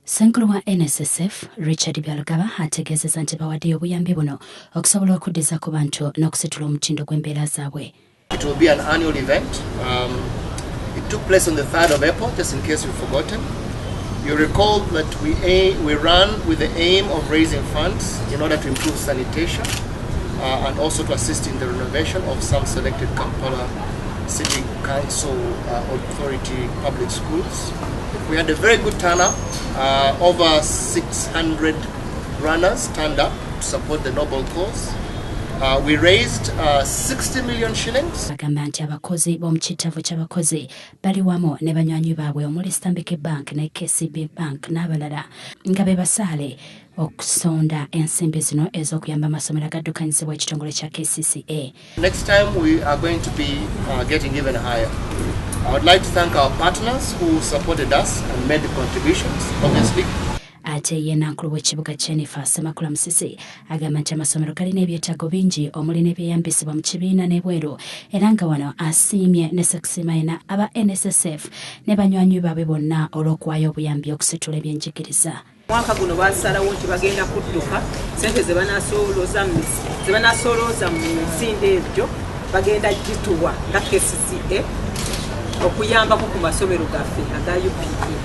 Ssenkulu wa NSSF Richard Byalugaba ategeezezza nti bawaddeyo obuyambi buno okusobola okuddiza ku bantu n'okusitula omutindo gw'embeera zaabwe. It will be an annual event. It took place on the 3rd of April, just in case you've forgotten. You recall that we ran with the aim of raising funds in order to improve sanitation and also to assist in the renovation of some selected Kampala City Council Authority public schools. We had a very good turnout. Over 600 runners turned up to support the noble cause. We raised 60 million shillings. Agamba nti abakozi b'omu kittavu ky'abakozi bali wamu ne banywanyi baabwe omuli Stanbic Bank ne KCB Bank n'abalala nga be basaale okusonda ensimbi zino ez'okuyamba amasomero agaddukanyizibwa ekitongole kya KCCA. Next time we are going to be getting even higher. I would like to thank our partners who supported us and made the contributions, obviously. Ate ye nankulu w'ekibuga Jennifer Semakula Musisi agamba nti amasomero galina ebyetaago bingi omuli n'ebyeyambisibwa mu kibiina n'ebweru, era nga wano asiimye ne sekusiima yena aba NSSF ne banywanyi baabwe bonna olw'okuwaayo obuyambi okusitula ebyenjigiriza. Mwaka guno basalawo nti bagenda kudduka sente ze banaasolooza mu misinde ebyo bagenda gituwa nga KCCA okuyambako ku masomero gaffe aga UPE,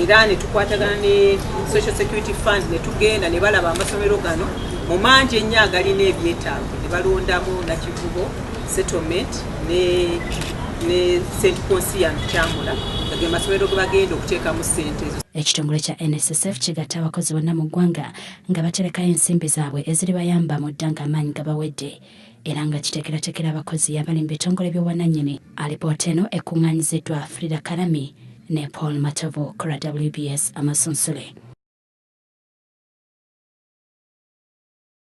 era ne tukwatagana ne Social Security Fund ne tugenda ne balaba amasomero gano mu mangi ennyo agalina ebyetaago ne balondamu Nakivubo Settlement ne St Ponsian Kyamula nga ge masomero ge bagenda okuteekamu ssente ezo. Ekitongole kya NSSF kigatta abakozi bonna mu ggwanga nga baterekayo ensimbi zaabwe eziribayamba mu dda ng'amaanyi gabawedde, era nga kiteekerateekera abakozi abali mu bitongole by'obwannannyini. Alipoota eno ekuŋŋaanyiziddwa Frida Karami ne Paul Matovu ku lwa WBS Amasunsule.